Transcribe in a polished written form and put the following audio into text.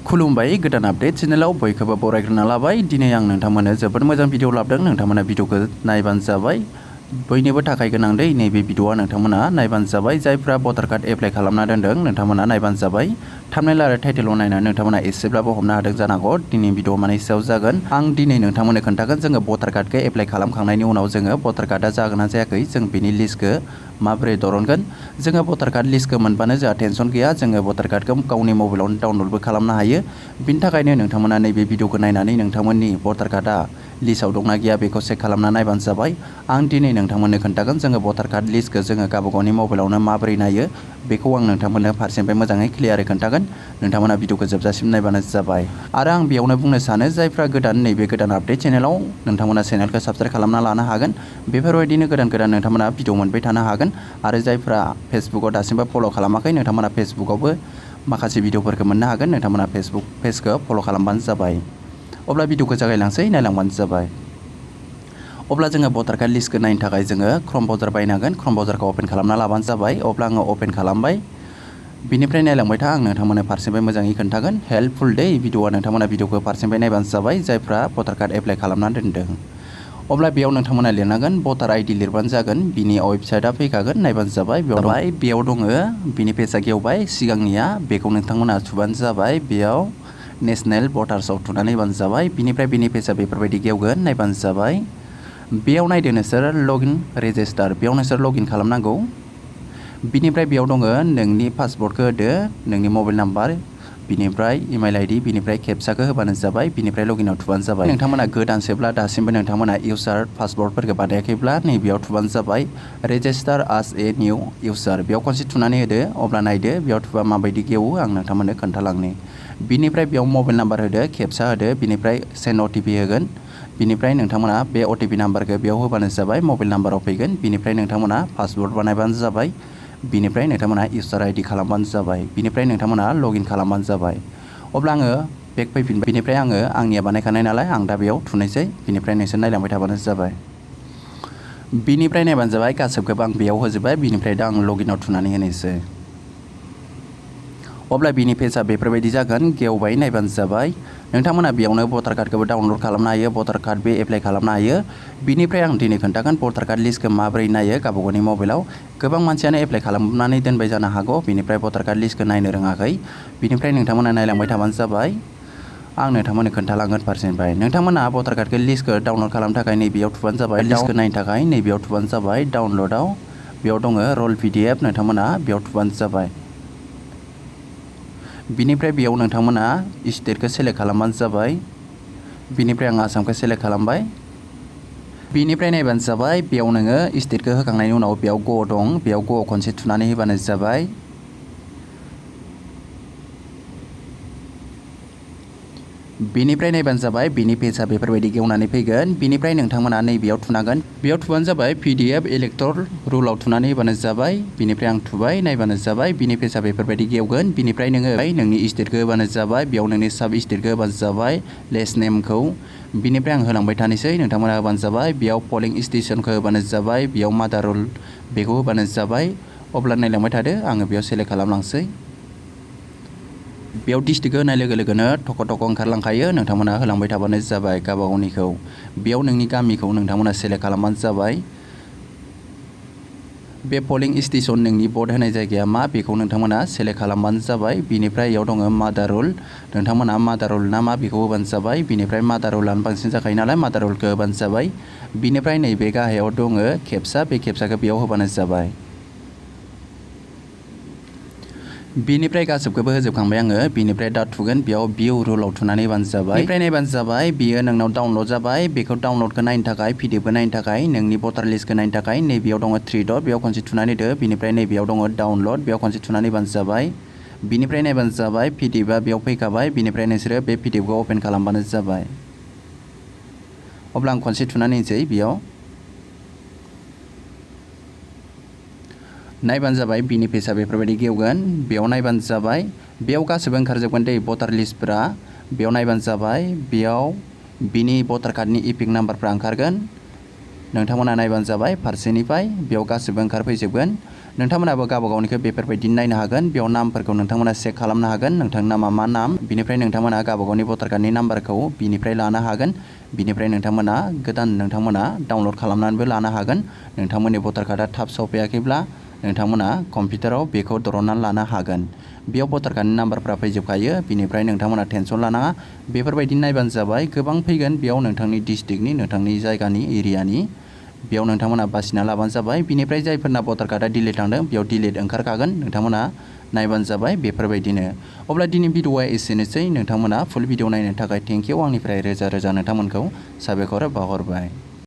खुलुमबाय गोदान आपडेट चेनेलाव बयखौबो बरायग्रोना लाबाय। दिनै आं नोंथांमोननो जोबोद मोजां भिडिअ लाबोदों। नोंथांमोना भिडिअखौ नायबानो जाबाय। बयनिबो थाखाय गोनां दै नैबे भिडिअआ नोंथांमोना नायबानो जाबाय। जायफ्रा भटार कार्ड एप्लाइ खालामना दोनदों नोंथांमोना नायबानो जाबाय। थाम्बनेल आरो टाइटेलाव नायनानै नोंथांमोना एसेब्लाबो हमनो हादों जानांगौ दिनै भिडिअ मानि सायाव जागोन। आं दिनै नोंथांमोननो खोन्थागोन जोङो भटार कार्डखौ एप्लाइ खालामखांनायनि उनाव जोङो भटार कार्डआ जागोन ना जायाखै जों बेनि लिस्टखौ माबोरै दरनगोन। जोङो भटार कार्ड लिस्टखौ मोनबानो जोंहा टेनसन गैया। जोङो भटार कार्डखौ गावनि मबाइलावनो डाउनलडबो खालामनो हायो। बिनि थाखायनो नोंथांमोना नैबे भिडिअखौ नायनानै नोंथांमोननि भटार कार्डआ लिस्टआव दंना गैया बेखौ चेक खालामना नायबानो जाबाय। आं दिनै नोंथांमोननो खोन्थागोन जोङो भटार कार्ड लिस्टखौ जोङो गावबागावनि मबाइलावनो माबोरै नायो बेखौ आं नोंथांमोननो फारसेनिफ्राय मोजाङै क्लियारै खोन्थागोन। नोंथांमोना भिडिअखौ जोबजासिम नायबानो जाबाय। आरो आं बेयावनो बुंनो सानो जायफ्रा गोदान नैबे गोदान आपडेट चेनेलाव नोंथांमोना चेनेलखौ साबस्क्राइब खालामना लानो हागोन। बेफोरबायदिनो गोदान गोदान नोंथांमोना भिडिअ मोनबाय थानो हागोन। आरो जायफ्रा फेसबुकआव दासिमबो फल' खालामाखै नोंथांमोना फेसबुकआवबो माखासे भिडिअफोरखौ मोननो हागोन। नोंथांमोना फेसबुक पेजखौ फल' खालामबानो जाबाय। अब्ला भिडिअखौ जागायलांसै नायलांबानो जाबाय। अब्ला जोङो भटार कार्ड लिस्टखौ नायनो थाखाय जोङो क्रम ब्राउजार बायनांगोन। क्रम ब्राउजारखौ अपेन खालामना लाबानो जाबाय। अब्ला आङो अपेन खालामबाय। बिनिफ्राय नायलांबाय था आं नोंथांमोननो फारसेनिफ्राय मोजाङै खोन्थागोन। हेल्पफुल दै भिडिअआ नोंथांमोना भिडिअखौ फारसेनिफ्राय नायबानो जाबाय जायफ्रा भटार कार्ड एप्लाइ खालामना दोनदों। अब्ला बेयाव नोंथांमोना लिरनांगोन भटार आइडि लिरबानो जागोन। बिनि वेबसाइटआ फैखागोन नायबानो जाबाय। बेयाव दङ बिनि पेजआ गेवबाय सिगांनिया बेखौ नोंथांमोना थुबानो जाबाय। बेयाव नेसनेल भटार्सआव थुनानै नायबानो जाबाय। बिनिफ्राय बिनि पेजआ बेफोरबायदि गेवगोन नायबानो जाबाय। बेयाव नायदो नोंसोर लगइन रेजिस्टार बेयाव नोंसोर लगइन खालामनांगौ। बिनिफ्राय बेयाव दङ नोंनि पासवर्डखौ होदो नोंनि मबाइल नाम्बार बिनिफ्राय इमेल आइडि बिनिफ्राय केपचाखौ होबानो जाबाय। बिनिफ्राय लगइनआव थुबानो जाबाय। नोंथांमोना गोदानसोब्ला दासिमबो नोंथांमोना इउजार पासवर्डफोरखौ बानायाखैब्ला नैबेयाव थुबानो जाबाय। Register as a new user बेयाव खनसे थुनानै होदो। अब्ला नायदो बेयाव थुबा माबायदि गेवो आं नोंथांमोननो खोन्थालांनि। बिनिफ्राय बेयाव मबाइल नाम्बार होदो केपचा होदो बिनिफ्राय सेन्ड अटिपि होगोन। बिनिफ्राय नोंथांमोना बे अटिपि नाम्बारखौ बेयाव होबानो जाबाय मबाइल नाम्बाराव फैगोन। बिनिफ्राय नोंथांमोना पासवर्ड बानायबानो जाबाय। बिनिफ्राय नोंथांमोना इउजार आइडि खालामबानो जाबाय। बिनिफ्राय नोंथांमोना लगइन खालामबानो जाबाय। अब्ला आङो बेक फैफिनबाय। बिनिफ्राय आङो आंनिया बानायखानाय नालाय आं दा बेयाव थुनोसै। बिनिफ्राय नोंसोर नायलांबाय थाबानो जाबाय। बिनिफ्राय नायबानो जाबाय गासैखौबो आं बेयाव होजोब्बाय। बिनिफ्राय दा आं लगइनआव थुनानै होनोसै। अब्ला बिनि पेजआ बेफोरबायदि जागोन गेवबाय नायबानो जाबाय। नोंथांमोना बेयावनो भटार कार्डखौबो डाउनलड खालामनो हायो भटार कार्ड बे एप्लाइ खालामनो हायो। बिनिफ्राय आं दिनै खोन्थागोन भटार कार्ड लिस्टखौ माबोरै नायो गावबागावनि मबाइलाव। गोबां मानसियानो एप्लाइ खालामनानै दोनबाय जानो हागौ बिनिफ्राय भटार कार्ड लिस्टखौ नायनो रोङाखै। बिनिफ्राय नोंथांमोना नायलांबाय थाबानो जाबाय। आं नोंथांमोननो खोन्थालांगोन फारसेनिफ्राय। नोंथांमोना भटार कार्डखौ लिस्टखौ डाउनलड खालामनो थाखाय नैबेयाव थुबानो जाबाय। लिस्टखौ नायनो थाखाय नैबेयाव थुबानो जाबाय डाउनलडआव। बेयाव दङ रल PDF नोंथांमोना बेयाव थुबानो जाबाय। बिनिफ्राय बेयाव नोंथांमोना स्टेटखौ सेलेक्ट खालामबानो जाबाय। बिनिफ्राय आं आसामखौ सेलेक्ट खालामबाय। बिनिफ्राय नायबानो जाबाय बेयाव नोङो स्टेटखौ होखांनायनि उनाव बेयाव ग दं बेयाव ग खनसे थुनानै होबानो जाबाय। बिनिफ्राय नायबानो जाबाय बिनि पेजआ बेफोरबायदि गेवनानै फैगोन। बिनिफ्राय नोंथांमोना नैबेयाव थुनांगोन। बेयाव थुबानो जाबाय PDF इलेक्टर रुलाव थुनानै होबानो जाबाय। बिनिफ्राय आं थुबाय नायबानो जाबाय। बिनि पेजआ बेफोरबायदि गेवगोन। बिनिफ्राय नोङो नोंनि स्टेटखौ होबानो जाबाय। बेयाव नोंनि साब स्टेटखौ होबानो जाबाय लेस नेमखौ। बिनिफ्राय आं होलांबाय थानोसै नोंथांमोना होबानो जाबाय। बेयाव पलिं स्टेसनखौ होबानो जाबाय। बेयाव मादार रुल बेखौ होबानो जाबाय। अब्ला नायलांबाय थादो आङो बेयाव सेलेक्ट खालामलांसै। बेयाव डिस्ट्रिक्टखौ होनाय लोगो लोगोनो थख' थख' ओंखारलांखायो नोंथांमोना होलांबाय थाबानो जाबाय गावबागावनिखौ। बेयाव नोंनि गामिखौ नोंथांमोना सेलेक्ट खालामबानो जाबाय। बे पलिं स्टेसन नोंनि भट होनाय जायगाया मा बेखौ नोंथांमोना सेलेक्ट खालामबानो जाबाय। बिनिफ्राय इयाव दङ मादार रुल नोंथांमोना मादार रुल ना मा बेखौ होबानो जाबाय। बिनिफ्राय मादार रुलानो बांसिन जाखायो नालाय मादार रुलखौ होबानो जाबाय। बिनिफ्राय नैबे गाहायाव दङ केपचा बे केपचाखौ बेयाव होबानो जाबाय। बिनिफ्राय गासिबखौबो होजोबखांबाय आङो। बिनिफ्राय दा थुगोन बेयाव भिउ रुलाव थुनानै होबानो जाबाय। बिनिफ्राय नायबानो जाबाय बियो नोंनाव डाउनलड जाबाय। बेखौ डाउनलडखौ नायनो थाखाय PDFखौ नायनो थाखाय नोंनि भटार लिस्टखौ नायनो थाखाय नैबेयाव दङ 3 डट बेयाव खनसे थुनानै होदो। बिनिफ्राय नैबेयाव दङ डाउनलड बेयाव खनसे थुनानै होबानो जाबाय। बिनिफ्राय नायबानो जाबाय PDFआ बेयाव फैखाबाय। बिनिफ्राय नोंसोरो बे PDFखौ अपेन खालामबानो जाबाय। अब्ला आं खनसे थुनानै होनोसै बेयाव नायबानो जाबाय। बिनि पेजआ बेफोरबायदि गेवगोन। बेयाव नायबानो जाबाय। बेयाव गासिबो ओंखारजोबगोन दै भटार लिस्टफोरा। बेयाव नायबानो जाबाय। बेयाव बिनि भटार कार्डनि इपिक नाम्बारफ्रा ओंखारगोन। नोंथांमोना नायबानो जाबाय फारसेनिफ्राय बेयाव गासिबो ओंखारफैजोबगोन। नोंथांमोनाबो गावबा गावनिखौ बेफोरबायदिनो नायनो हागोन। बेयाव नामफोरखौ नोंथांमोना चेक खालामनो हागोन। नोंथांनि नामा मा नाम, बिनिफ्राय नोंथांमोना गावबा गावनि भटार कार्डनि नाम्बारखौ बिनिफ्राय लानो हागोन। बिनिफ्राय नोंथांमोना डाउनलड खालामनानैबो लानो हागोन। नोंथांमोननि भटार कार्डआ थाब सफैयाखैब्ला नोंथांमोना कम्पिउटाराव बेखौ दरननानै लानो हागोन। बेयाव भटार कार्डनि नाम्बारफ्रा फैजोबखायो। बिनिफ्राय नोंथांमोना टेनसन लानाङा, बेफोरबायदि नायबानो जाबाय। गोबां फैगोन बेयाव नोंथांनि डिस्ट्रिक्टनि, नोंथांनि जायगानि, एरियानि। बेयाव नोंथांमोना बासिना लाबानो जाबाय। बिनिफ्राय जायफोरना भटार कार्डआ डिलिट थांदों बेयाव डिलिट ओंखारखागोन। नोंथांमोना नायबानो जाबाय बेफोरबायदिनो। अब्ला दिनै भिडिअआ एसेनोसै। नोंथांमोना फुल भिडिअ नायनो थाखाय थेंक इउ। आंनिफ्राय रोजा रोजा नोंथांमोनखौ साबायखर बावहरबाय।